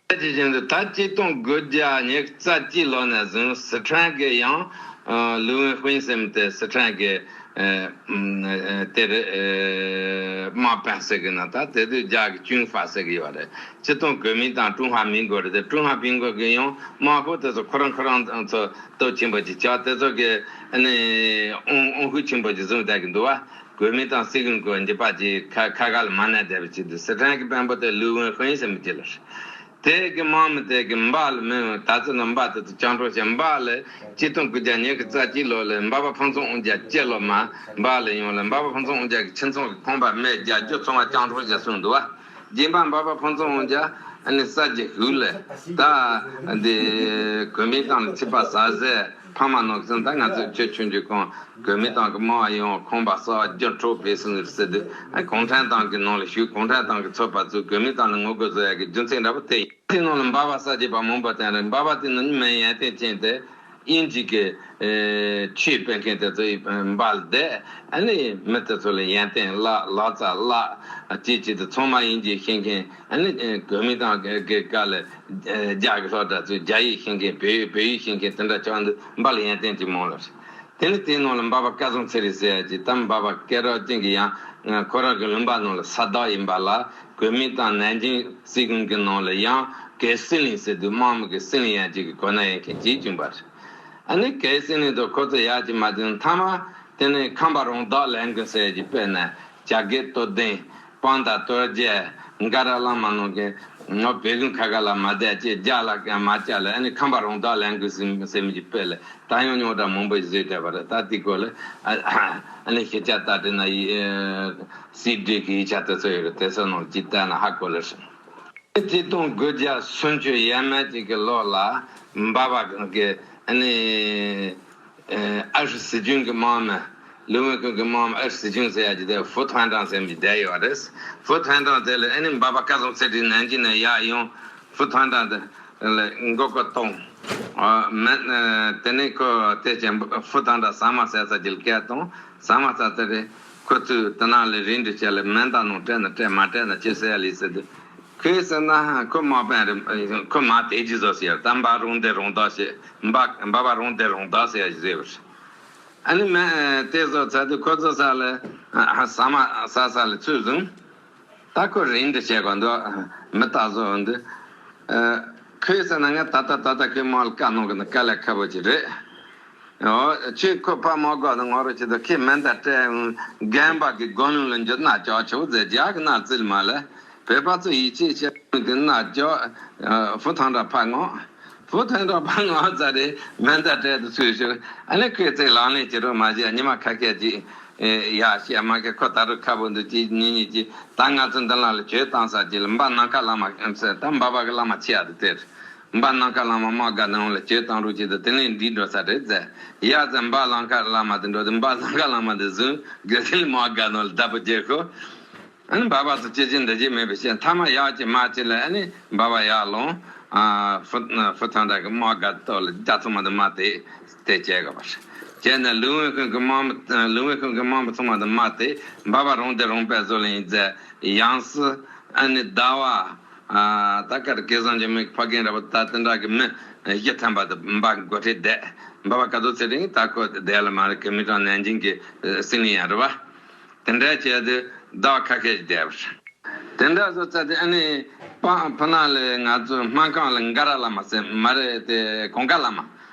དེ་བཞིན་དུ་ད་གཅིག་སྟོང་དགུ་བརྒྱ་ཉི་ཤུ་རྩ་གཅིག་ལོ་ནས་བཟུང་སི་ཁྲོན་གྱི་ཡང་ཨ་ལུའུ་ཝེན་ཧུན་ཟེར་མི་དེ་སི་ཁྲོན་གྱི་ དེར་དམག་དཔོན་ཟེར་གི་ན། ད་དེ་དུས་རྒྱ་གི་ཅུན་ཧྥ་ཟེར་གི་ཡོད་རེད། སྤྱིར་བཏང་གོ་མིན་ཏང་ཀྲུང་ཧྭ་མིན་གོ་རེད་དེ། ཀྲུང་ཧྭ་མིན་གོ་གི་ཡང་དམག་དཔོན་དེ་ཚོ་ཁོ་རང་ཁོ་རང་ཚོ་སྟོབས་ཆེན་པོ་ཅིག་ཆགས། དེ་ཚོ་གི་ཨ་ནི་དབང་དབང་ཤུགས་ཆེན་པོ་ཅིག་བཟུང་བསྡད་གི་འདུག་བ། གོ་མིན་ཏང་སྲིད་གཞུང་གི་འགྱུར་བ་ཅིག་ཁ་ཁ་ཁ་ལ་མ་གནས་བསྡད་པ་ཅིག་འདུག། སི་ཁྲོན་གི་དཔོན་པོ་དེ་ལུའུ་ཝུན་ཧུན་ཟེར་མི་ཅིག་ལ། དེ་གི་དམག་མི་དེ་གི་འབའ་ལ་མི་ད་ཚོད་ན་འབའ་དེ་ཚོ་སྤྱང་གྲུང་བྱས། འབའ་ལ་གཅིག་སྟོང་དགུ་བརྒྱ་ཉི་ཤུ་རྩ་གཅིག་ལོ་ལ་འབའ་པ་ཕུན་ཚོགས་དབང་རྒྱལ་སྤྱི་ལོ་མ་འབའ་ལ་ཡོང་ལ། འབའ་པ་ཕུན་ཚོགས་དབང་རྒྱལ་གི་ཁྱིམ་ཚང་གི་ཁང་པ་མི་བརྒྱད་ཅུ་ཚང་མ་སྤྱང་གྲུང་བྱས་སོང་འདུག་བ། རྗེས་འབའ་འབའ་པ་ཕུན་ཚོགས་དབང་རྒྱལ་ཨ་ནི་ས་རྒྱུ་ཧུ་ལ་ད་འདི་གོ་མིན་ཏང་ལ་ཚིག་པ་ཟ་ཟེར་ཕ་མ་ནང་གི་སོང་། ད་ང་ཚོ་ཁྱོད་ཆུང་ཆུང་གང་གོ་མིན་ཏང་གི་དམག་ཡོང་ཁང་པ་ས་རྒྱུ་འཕྲོག་བེད་སོང་ཟེར་དུས། ཨ་གུང་ཁྲན་ཏང་གི་ནང་ལ་ཞུགས། གུང་ཁྲན་ཏང་གི་ཚོགས་པ་ཚོས་གོ་མིན་ཏང་ལ་ངོ་རྒོལ་བཟོ་ཡག་གི་རྒྱུ་མཚན་འདྲ་པོ་དེ་ཡིན། དེ་ནང་ལ་འབའ་པ་ས་རྒྱུ་པ་མང་པོ་བསྟེན་རེད། འབའ་པ་དེ་ནང་མི་ཡོན་ཏན་ཅན་དེ་དབྱིན་ཇི་གི་ཨེ་ཆོས་སྤེལ་མཁན་དེ་ཚོ་ཡི་འབའ་ལ་བསྡད། ཨ་ནི་མི་དེ་ཚོ་ལ་ཡོན་ཏན་བརླག་ལག་རྩལ་བརླག་ཅིག་ཅིག་དེ་ཚང་མ་དབྱིན་ཇི་ཤེས་མཁན། ཨ་ནི་ཨེ་གོ་མིན་ཏང་གི་གི་སྐབས་ལ་ཨེ་རྒྱ་གི་སློབ་གྲྭ་ཚོས་རྒྱ་ཡིག་ཤེས་མཁན། བོད་ཡིག་བོད་ཡིག་ཤེས་མཁན་དེ་འདྲ་ཆགས་འདུག། འབའ་ལ་ཡོན་ཏན་ཅིག་མང་ལ། དེ་ནི་དེའི་ནང་ལ་འབའ་པ་སྐལ་བཟང་ཚེ་རིང་ཟེར་ཡ་ཅིག་དམ། འབའ་པ་སྐད་གྲགས་ཅན་གྱི་ཡང་ཁོ་རང་གི་ལུང་པ་ནང་ལ་ས་བདག་ཡིན་པ་ལ། གོ་མིན་ཏང་ནན་ཅིང་སྲིད་གཞུང་གི་ནང་ལ་ཡང་གའེ་སི་ལིང་ཟེར་དུས་དམག་མི་གི་སྲིད་བློན་ཡན་ཆད་ཀྱི་གོ་གནས་ཡན་ཆད་ཅིག་བྱུང་བ་རེད། ཨ་ནི་གའེ་སི་ལིང་དུ་ཁོ་ཚོ་ཡག་ཅིག་མ་བྱུང་། མཐའ་མ་དེ་ནི་ཁམས་པ་རོང་བདག་ལས་འགུལ་ཟེར་ཡ་ཅིག་སྤེལ་ནས། བྱ་རྒོད་སྟོད་ལྡན། སྤང་དང་སྟོད་རྒྱལ། མགར་བླ་མ་ནང་གི་ང་བོད་ཁང་ཁ་ཁ་ལ་མ་བསྡད་ཅེས་རྒྱ་ལ་མ་བཅར་ལ། ཨ་ནི་ཁམས་པ་རོང་བདག་ལས་འགུལ་ཟེར་མི་ཅིག་སྤེལ་ལ། ད་ཡང་རྙོག་དྲ་མང་པོ་ཞིག་བཟོས་བསྡད་པ་རེད། ད་དེ་སྐོར་ལ་ཨ་ནི་ཤེས་བྱ་ལྟ་དྲི་ན་ཡི་སྲིད་སྒྲིག་གི་ཡིག་ཆ་དེ་ཚོ་ཡོད་རེད། དེ་ཚོ་ནང་ཅིག་བལྟས་ན་ཧ་གོ་ལེ་ཧྲི། ཆིག་སྟོང་དགུ་བརྒྱ་སུམ་ཅུ་ཡས་མས་ཅིག་གི་ལོ་ལ་འབའ་པ་གི་ཨ་ནི་ཨ་ཧྲི་སྲིད་གཞུང་གི་དམག་མི། ལུའུ་ཝུན་ཧུང་གི་དམག་མི་ཨ་ཧྲི་སྲིད་གཞུང་ཟེར་ཡ་ཅིག་དེ་ཧྥུ་ཐང་ཀྲང་ཟེར་མི་བསྡད་ཡོད་རེད། ཧྥུ་ཐང་ཀྲང་དེ་ལ་ཨ་ནི་འབའ་པ་སྐལ་བཟང་ཚེ་རིང་ནན་ཅིང་ནས་ཡར་ཡོང་། ཧྥུ་ཐང་ཀྲང་དེ་ལ་མགོ་སྐོར་གཏོང་། ཨ་མེན། ཨ་དེ་ནས་ཁོ་དེ་ཅན་ཧྥུ་ཐང་ཀྲང་ཟ་མ་ཟ་ས་ཅིག་ལ་སྐད་གཏོང་། ཟ་མ་ཟ་ས་དེ་རེད། ཁོ་ཚོས་དེ་ནང་ལ་རིན་འདྲི་བྱས་ལ། མེན་ད་ནང་སྤྲད་ན་སྤྲད། མ་སྤྲད་ན་ཅི་ཟེར་ཡ་ལི་ཟེར་དུས། ཁོས་ཟེར་ན་ཁོ་དམག་དཔོན་རེད། ཁོ་མ་དེ་ཅི་བཟོ་ཟེར་ཡ། ད་འབའ་རོང་སྡེ་རོང་བདག་ཞེས། འབའ་འབའ་པ་རོང་སྡེ་རོང་བདག་ཟེར་ཡ་ཞིག་ཟེར་བ་རེད། ཨ་ནི་མེན་དེ་བཟོ་ཚར་དུས་ཁོ་ཚོ་ས་ལ་ཟ་མ་ཟ་ས་ལ་ཚུར་བཟུང་། ད་ཁོ་རིན་འདྲི་བྱེད་དགོས་འདུག། མི་ལྟ་བཟོ་འདུག། ཨ་ཁོས་ཟེར་ན་ངས་ད་ལྟ་ད་ལྟ་ཁོའི་དམག་ལ་བཀའ་གནང་གི་ན་དཀའ་ལས་ཁག་པོ་ཅིག་རེད། ཨོ་ཁྱོད་ཁོ་ཕར་དམག་སྒར་དུ་ངོ་རོལ་བྱེད་དུ། ཁོས་མེན་ད་སྤྲད་འོང་། རྒན་པ་གི་དགུང་ལོ་ལ་འགྱུར་ན་ཅག་ཆོག་ཟེར། རྒྱ་གི་ན་བརྩིས་མ་ལ། བོད་པ་ཚོ་ཡིད་ཆེས་བྱེད་མི་དེ་ན་ཅག་ཧྥུ་ཐང་ཀྲང་ཕར་མངགས། ཧྥུ་ཐང་ཀྲང་ཕར་མངགས་ཚར་རེད། མེན་ད་སྤྲད་དུ་ཚུར་ཤོར། ཨ་ནི་ཁོས་ཚེ་ལག་ལེན་བྱེད་རོགས་མ་བྱེད། ཉི་མ་ཁ་ཤས་ཅིག་ཡ་བཤད་མ་ཁེ་ཁོ་ད་རུང་ཁ་བོ་འདུག་ཅིག་ཉིན་གཉིས་ཅིག་ད་ང་ཚོ་འདི་ལ་ལ་གྱོད་བཏང་ས་ཅིག་ལ་འབའ་ནམ་མཁའ་བླ་མ་ཟེར། ད་འབའ་པ་གི་བླ་མ་ཆེ་ཡ་དེ་དེར། འབའ་ནམ་མཁའ་བླ་མ་དམག་སྒར་ནང་ལ་གྱོད་བཏང་རོགས་བྱེད་དུ་དེ་ནས་འདི་འགྲོ་ས་རེད་ཟེར། ཡ་ཟེར། འབའ་ནམ་མཁའ་བླ་མ་དེ་འགྲོ་དུས་འབའ་ནམ་མཁའ་བླ་མ་དེ་བཟུང་དགེ་ལྡན་དམག་སྒར་ནང་ལ་བདའ་པོ་རྒྱག་ཤོག། ཨ་ནི་འབའ་པ་ཚོ་ཅི་བྱེད་འདི་བྱེད་མེད་པའི་ཕྱིར་མཐའ་མ་ཡག་ཅིག་མ་བྱེད་ལ། ཨ་ནི་འབའ་པ་ཡར་ལོངས། ཨ་ཧྥུ་ཧྥུ་ཐང་ཀྲང་གི་དམག་སྒར་ཐོག་ལ་རྒྱ་ཚང་མ་དུ་མ་དེ་དེ་བྱས་དགོས་པ་རེད། བྱས་ནས་ལུའུ་ཝུན་ཧུང་གི་དམག་མི། ལུའུ་ཝུན་ཧུང་གི་དམག་མི་ཚང་མ་དུ་མ་དེ་འབའ་པ་རོང་སྡེ་རོང་དཔོན་བཟོ་ལ་ཡིན་ཟེར། ཡང་སྲིད་ཨ་ནི་ཟླ་བ། ཨ་ད་གར་སྐལ་བཟང་འཇིགས་མེད་ཕ་རྒན་འདྲ་པོ་ད་དེ་འདྲ་གི་མི་བཞི་ཐམ་པ་དུ་འབའ་འགོ་ཁྲིད་བསྡད། འབའ་པ་སྐལ་རྡོར་ཚེ་རིང་ད་ཁོ་བསྡད་ལ་མ་རེད། གོ་མིན་ཏང་ནན་ཅིང་གི་སྲིད་བློན་ཡང་རེད་བ། དེ་འདྲ་བྱས་ཏེ་ཟླ་བ་ཁ་ཤས་ཤིག་བསྡད་པ་རེད། དེ་འདྲ་བཟོ་ཚར་ཏེ་ཨ་ནི་སྤང་ཕུ་ནང་ལ་ང་ཚོ་སྨར་ཁམས་ལ་མགར་བླ་མ་ཟེར་མ་རེད་དེ། གུང་དཀར་བླ་མ།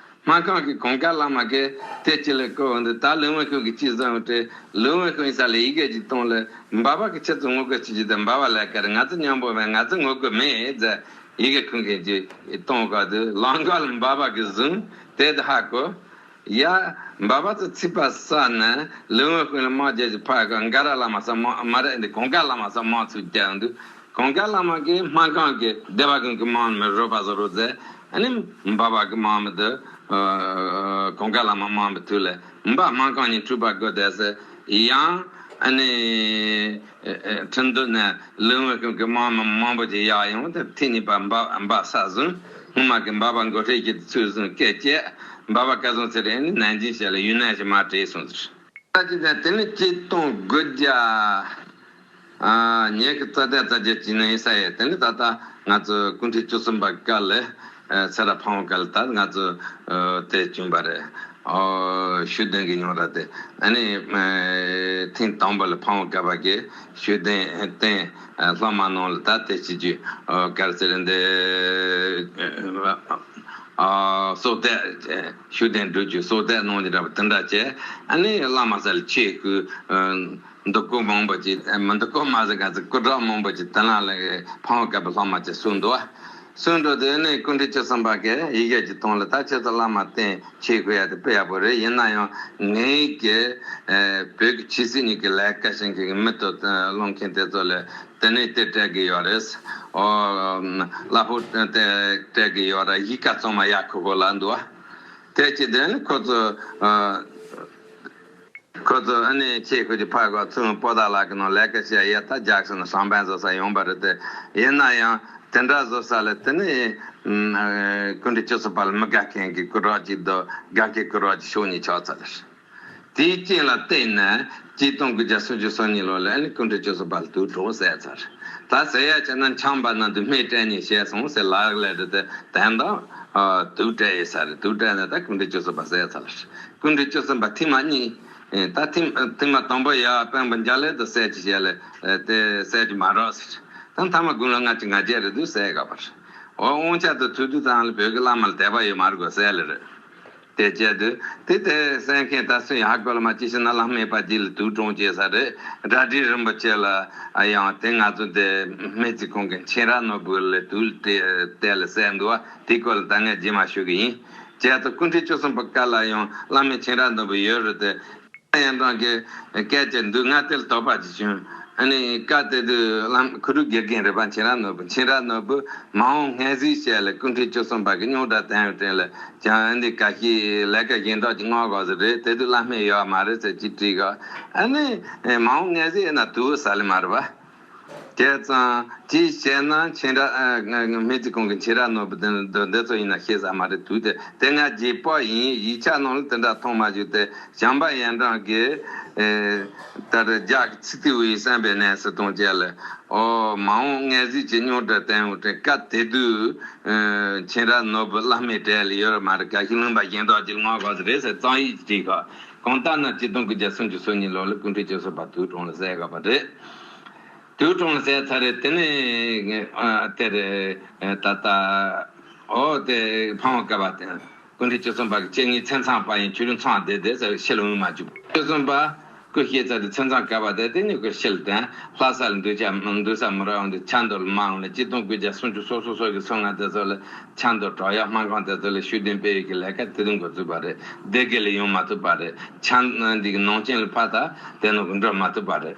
སྨར་ཁམས་ཀྱི་གུང་དཀར་བླ་མ་གིས་དེ་ཅི་ལ་བསྐོས་འོང་དུས། ད་ལུའུ་ཝུན་ཧུང་གིས་ཅི་བཟོས་འོང་དྲན། ལུའུ་ཝུན་ཧུང་ས་ལ་ཡི་གེ་ཅིག་བཏང་ལ། འབའ་པ་གི་ཁྱེད་ཚོ་ངོ་རྒོལ་བྱེད་ཀྱི་དང་འབའ་པ་ལས་ཀར་ང་ཚོ་མཉམ་པོ་མེད། ང་ཚོ་ངོ་རྒོལ་མེད་ཟེར་ཡི་གེ་ཁུངས་མཁན་ཅིག་གཏོང་ག་དུས་ལམ་ཁ་ལ་འབའ་པ་གིས་བཟུང་། དེ་དུས་ཧ་གོ། ཡ། འབའ་པ་ཚོ་ཚིག་པ་ཟ་ནས་ལུའུ་ཝུན་ཧུང་ལ་དམག་རྒྱག་ཅིག་ཕར་ག་མགར་བླ་མ་ས་དམག་མ་རེད་འདི། གུང་དཀར་བླ་མ་ས་དམག་ཚུར་རྒྱག་འདུག། གུང་དཀར་བླ་མ་གིས་སྨར་ཁམས་ཀྱི་སྡེ་པ་ཀུན་གྱི་དམག་མི་རོགས་པ་བཟོ་རོགས་ཟེར། ཨ་ནི་འབའ་པ་གི་དམག་མི་དེ་ཨ་གུང་དཀར་བླ་མ་དམག་མི་ཐུག་ལ། འབའ་སྨར་ཁམས་ནས་འཁྲུག་པ་དགོས་བསྡད་ཟེར། ཡང་ཨ་ནི་ཨ་ཨ་ཁྲིན་ཏུའུ་ནས་ལུའུ་ཝུན་ཧུང་གི་དམག་མི་མང་པོ་ཅིག་ཡར་ཡོང་སྟེ་ཐེངས་གཉིས་པ་འབའ་འབའ་ས་བཟུང་། སྔོན་མ་གི་འབའ་པ་འགོ་ཁྲིད་ཀྱིས་ཚུར་བཟུང་སྐད་བཅད། འབའ་པ་སྐལ་བཟང་ཚེ་རིང་ནི་ནན་ཅིང་ཞིག་ལ་ཡུན་ནན་ཞིག་མར་བྲོས་སོང་ཟེར། ད་ཅི་ཟེར་དེ་ནི་ཆིག་སྟོང་དགུ་བརྒྱ་ཨ་ཉི་ཤུ་རྩ་བརྒྱད་རྩ་བརྒྱད་ཅིག་ནང་ཡིན་ས་ཡོད། དེ་ནི་ད་ལྟ་ང་ཚོ་སྐུ་ཕྲེང་བཅུ་གསུམ་པ་སྐབས་ལ་ཨ་སེ་ར་ཕ་བོང་སྐབས་ལ་ད་ང་ཚོ་ཨ་དེ་བྱུང་བ་རེད། ཨོ། ཤུགས་ལྡན་གྱི་རྙོག་དྲ་དེ། ཨ་ནི་ཨེ་ཐེངས་དང་པོ་ལ་ཕ་བོང་ཁ་པ་གིས་ཤུགས་ལྡན་བསྟན། ཨ་སློབ་མ་ནང་ལ་ད་དེ་བྱེད་རྒྱུ། ཨོ། ག་རེ་ཟེར། འདི་ཨ་སྲོག་གཏད། ཤུགས་ལྡན་སྒྲུབ་རྒྱུ་སྲོག་གཏད་གནང་རྒྱུ་འདྲ་པོ་དེ་འདྲ་བྱས། ཨ་ནི་བླ་མ་ས་ལ་ཆས་གོས། ཨ་འདི་གོ་མང་པོ་ཅིག། ཨ་མི་འདི་གོ་མ་ཟེར་ག་ཚོད་སྐུ་དྲག་མང་པོ་ཅིག་དེ་ལ་ལ་ཕ་བོང་ཁ་པའི་སློབ་མ་ཅིག་གསོལ་འདུག་བ། གསོལ་འགྲོ་དུས་ནས་སྐུ་ཕྲེང་བཅུ་གསུམ་པ་གིས་ཡི་གེ་ཅིག་གཏོང་ལ། ད་ཁྱེད་ཚོ་བླ་མ་བསྟེན་ཆས་གོས་ཡ་དེ་དཔེ་ཡག་པོ་རེད། ཡིན་ན་ཡང་ངེད་ཀྱི་ཨེ་བོད་ཀྱི་ཆོས་སྲིད་གཉིས་ཀྱི་ལས་ཀ་བྱེད་མཁན་གྱི་མི་དང་སློབ་མཁན་དེ་ཚོ་ལ་དེ་ནས་དེ་སྤྲད་གི་ཡོད་རེད། ཨོ། གླ་ཕོགས་དེ་སྤྲད་གི་ཡོད་རེད། གཞིས་ཀ་གཙང་མ་ཡག་ཁུག་ཁུག་ལ་འདུག་བ། དེ་ཅི་དེ་ནི་ཁོ་ཚོ་ཨ། ཁོ་ཚོ་ཨ་ནི་ཆས་གོས་ཀྱི་ཕར་ཁོ་ཚོ་པོ་ཏཱ་ལ་གི་ནང་ལས་ཀ་བྱེད་ཡ། ད་རྒྱག་སོང་ན་སང་ཕན་བཟོ་ས་ཡོང་པ་རེད་དེ། ཡིན་ན་ཡང་དེ་འདྲ་བཟོ་ས་ལ་དེ་ནི་ཨ་སྐུ་ཕྲེང་བཅུ་གསུམ་པ་ལ་མི་དགའ་མཁན་གྱི་སྐུ་དྲག་ཅིག་དང་དགའ་མཁན་སྐུ་དྲག་ཅིག་ཕྱོགས་གཉིས་ཆགས་ཚར་རེད། དེའི་རྐྱེན་ལ་བརྟེན་ནས་ཆིག་སྟོང་དགུ་བརྒྱ་སུམ་ཅུ་སོ་གཉིས་ལོ་ལ་ཨ་ནི་སྐུ་ཕྲེང་བཅུ་གསུམ་པ་ལ་དུག་དྲངས་བསད་ཚར། ད་ཟེར་ཡ་བྱས་ན་ཆམ་པ་ནང་དུ་སྨན་སྤྲད་ནས་བྱས་སོང་ཟེར་ལབ་ལེ་རེད་དེ། དོན་དག་ཨ་དུག་སྤྲད་ཡོད་ས་རེད། དུག་སྤྲད་ནས་ད་སྐུ་ཕྲེང་བཅུ་གསུམ་པ་བསད་ཚར། སྐུ་ཕྲེང་བཅུ་གསུམ་པ་ཐེངས་མ་གཉིས། ཨེ་ད་ཐེངས་ཐེངས་མ་དང་པོ་ཡ་དཔོན་པོ་འཇའ་ལུ་དེ་བསད་ཀྱི་བྱས་ལེ། ཨེ་དེ་བསད་ཀྱི་མ་རེད་ཟེར། ད་མཐའ་མ་དགུང་ལོ་ལྔ་བཅུ་ང་བརྒྱད་རེད་དུས་བསད་དགོས་པ་རེད། འོ་དབང་ཆ་དང་ཐུག་དུས་ཙང་ལ་བོད་ཀྱི་བླ་མ་ལ་དད་པ་ཡོད་མ་རེད་གོ་བསད་ལེ་རེད། དེ་བྱས་དུས་དེ་དེ་བསད་མཁན་ད་སུ་ཡིན་ཧ་གོ་ལ་མ། ཅི་ཞིག་ན་བླ་སྨན་པ་རྗེ་ལ་དུག་དྲངས་བྱས་ས་རེད། གྲ་སྒྲིག་རིན་པོ་ཆེ་ལ་ཡང་དེ་ང་ཚོ་དེ་སྨན་རྩིས་ཁང་གི་མཁྱེན་རབ་ནོར་བུ་ལ་དུག་སྤྲད་ལ་བསད་འདུག་བ། དེའི་སྐོར་ལ་ད་ངས་རྗེས་མ་ཞུ་གི་ཡིན། བྱས་ཙང་སྐུ་ཕྲེང་བཅུ་གསུམ་པ་སྐབས་ལ་ཡང་བླ་སྨན་མཁྱེན་རབ་ནོར་བུ་ཡོད་རེད་དེ། ཡང་འབྲང་གི་སྐད་ཆ་འདུག་ང་དེ་ལ་དོགས་པ་ཅིག་བྱུང་། ཨ་ནི་སྐབས་དེ་དུས་བླ་ཁུ་རུ་དགེ་རྒན་རེད་པ། མཁྱེན་རབ་ནོར་བུ། མཁྱེན་རབ་ནོར་བུ་མ་འོངས་སྔ་ཟིག་བཤད་ལ་སྐུ་ཕྲེང་བཅུ་གསུམ་པ་གི་རྙོག་དྲ་དོན་ཡོད་དྲན་ལ་ཀྱང་ཨ་འདི་ག་ཤེད་ལས་ཀ་གཞན་དག་ཅིག་མངགས་དགོས་ས་རེད། དེ་དུས་བླ་སྨན་ཡོད་མ་རེད་ཟེར་ཅིག་དྲིས་ག་ཨ་ནི་མ་འོངས་སྔ་ཟིག་ཡིན་ན་དུག་ཟ་ལེ་མ་རེད་པ། བྱས་ཙང་ཅིག་བཤད་ན་མཁྱེན་རབ་ཨ་སྨན་རྩིས་ཁང་གི་མཁྱེན་རབ་ནོར་བུ་དེ་འདི་འདི་ཚོ་ཡིན་ན་ཤེས་ས་མ་རེད། དུག་དེ་དེ་ང་རྗེས་དཔག་ཡིན། ཡིག་ཆ་ནང་ལ་དེ་འདྲ་མཐོང་མ་བྱུང་སྟེ། བྱམས་པ་ཡར་འབྲང་གིས་ཨེ་ད་རེས་རྒྱ་གི་ཚིག་ཏུ་བའི་བསམ་པའི་གནས་སུ་གཏོང་བྱས་ལ། ཨོ་མ་འོངས་སྔ་ཟིག་གི་རྙོག་དྲ་དོན་ཡོད་དྲན། སྐབས་དེ་དུས་ཨེ་མཁྱེན་རབ་ནོར་བུ་བླ་སྨན་གྲས་ལ་ཡོད་རེད་མ་རེད། ག་ཤེད་ལུང་པ་གཞན་དག་ཅིག་ལ་མངགས་དགོས་ས་རེད་ཟེར་རྩོམ་ཡིག་ཅིག་བྲིས་ག་གང་ལྟར་ན་ཆིག་སྟོང་དགུ་བརྒྱ་སུམ་ཅུ་སོ་གཉིས་ལོ་ལ་སྐུ་ཕྲེང་བཅུ་གསུམ་པ་དུག་དྲངས་ལ་བསད་དགོས་པ་རེད། དུག་དྲངས་ལ་བསད་ཚར་རེད། དེ་ནས་ཨ་དེ་རེད། ཨ་ད་ལྟ་ཨོ་དེ་ཕ་བོང་ཁ་པ་དེ། སྐུ་ཕྲེང་བཅུ་གསུམ་པ་གི་སྤྱན་སྔའི་མཚན་ཚང་པ་ཡིན། ཁྱོད་རང་མཚང་བསྡད་བསྡད་ཟེར་ཤི་ལ་འོང་མ་བཅུག་བཅུ་གསུམ་པ་སྐུ་གཤེགས་ཚར་དུས་མཚན་ཚང་ག་པ་དེ་དེ་ནི་ཁོ་ཤི་ལ་བསྟན། ལྷ་ས་ལ་འདུག་ཆ་འདུག་ས་མི་རག་འོང་དུས་ཆབ་མདོ་ལ་མ་འོང་ལ། ཆིག་སྟོང་དགུ་བརྒྱ་སུམ་ཅུ་སོ་སོ་སོ་གི་སོ་ལྔ་དེ་ཚོ་ལ་ཆབ་མདོ་བྲག་གཡབ་སྨར་ཁམས་དེ་ཚོ་ལ་ཤུགས་ལྡན་སྤེལ་ཡུལ་གྱི་ལས་ཀ་དེ་དུས་འགོ་བཙུགས་པ་རེད། སྡེ་དགེ་ལ་ཡོང་མ་ཐུབ་པ་རེད། ཆབ་འདི་གི་ནང་ཆེན་ལ་ཕར་ད་དེ་ནང་གི་འགྲོ་མ་ཐུབ་པ་རེད།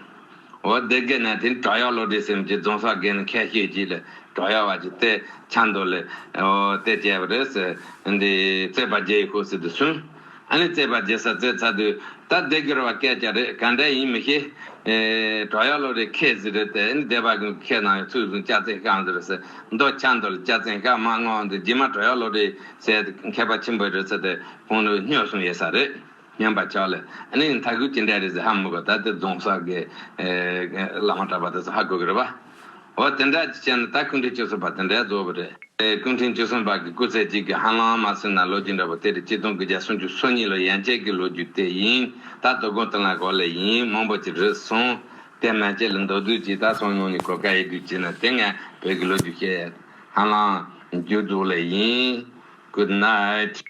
འོ་སྡེ་དགེ་ནས་དེ་བྲག་གཡབ་བློ་གྲོས་ཟེར་མི་ཅིག་རྫོང་སར་དགོན་ནས་ཁ་ཤས་ཅིག་ལ་བྲག་གཡབ་བ་ཅིག་དེ་ཆབ་མདོ་ལ་འོ་དེ་བྱས་པ་རེད་ཟེར། འདི་རྩོད་པ་རྒྱག་ཡི་ཤོག་ཟེར་དུ་གསུངས། ཨ་ནི་རྩོད་པ་རྒྱག་ས་རྩོད་ཚར་དུས་ད་སྡེ་དགེ་བ་སྐད་ཆ་རེད། ག་འདྲ་ཡིན་མི་ཤེས། ཨེ་བྲག་གཡབ་བློ་གྲོས་ཁས་ཟེར་རེད་དེ། ཨ་ནི་སྡེ་པ་གི་ཁས་ནང་ཡང་ཚུར་བཟུང་སྐྱ་རྩེན་ཤང་ཟེར་ཟེར། མདོ་ཆབ་མདོ་ལ་སྐྱ་རྩེན་ཤང་མ་མངགས་འདུག་རྗེས་མ་བྲག་གཡབ་བློ་གྲོས་ཟེར་མཁས་པ་ཆེན་པོ་རེད་ཟེར་ཏེ་ཁོང་ཚོ་སྨྱོ་སོང་ཡོད་ས་རེད། སྨྱོན་པ་ཆགས་ལ། ཨ་ནི་མཐའ་འཁོར་ཅི་འདྲ་རེད་ཟེར་ཧ་མི་གོ་ད་དེ་རྫོང་སར་གི་ཨེ་བླ་མ་གྲྭ་པ་དེ་ཚོ་ཧ་གོ་གི་རེད་པ། འོ་དེ་འདྲ་ཅིག་བྱས་ན་ད་སྐུ་ཕྲེང་བཅུ་གསུམ་པ་དེ་འདྲ་རྫོགས་པ་རེད། ཨེ་སྐུ་ཕྲེང་བཅུ་གསུམ་པ་གི་སྐུ་ཚེ་གཅིག་གི་ཧ་ལམ་མ་སོན་ན་ལོ་རྒྱུས་འདྲ་པོ་དེ་རེད། ཆིག་སྟོང་དགུ་བརྒྱ་སུམ་ཅུ་སོ་གཉིས་ལོ་ཡན་ཆད་ཀྱི་ལོ་རྒྱུས་དེ་ཡིན། ད་དོ་དགོང་དེ་ལ་གོ་ལེ་ཡིན། མང་པོ་ཅིག་རེད་སོང་། དེ་མན་ཆད་ལ་མདོར་བསྡུས་ཅིག་ད་སང་ཉིན་ནས་གོ་སྐབས་ཡོད་དུས་བྱས་ན་དེ་ངས་བོད་ཀྱི་ལོ་རྒྱུས་བཤད་ཡ་ཧ་ལམ་མཇུག་རྫོགས་ལེ་ཡིན། Good night.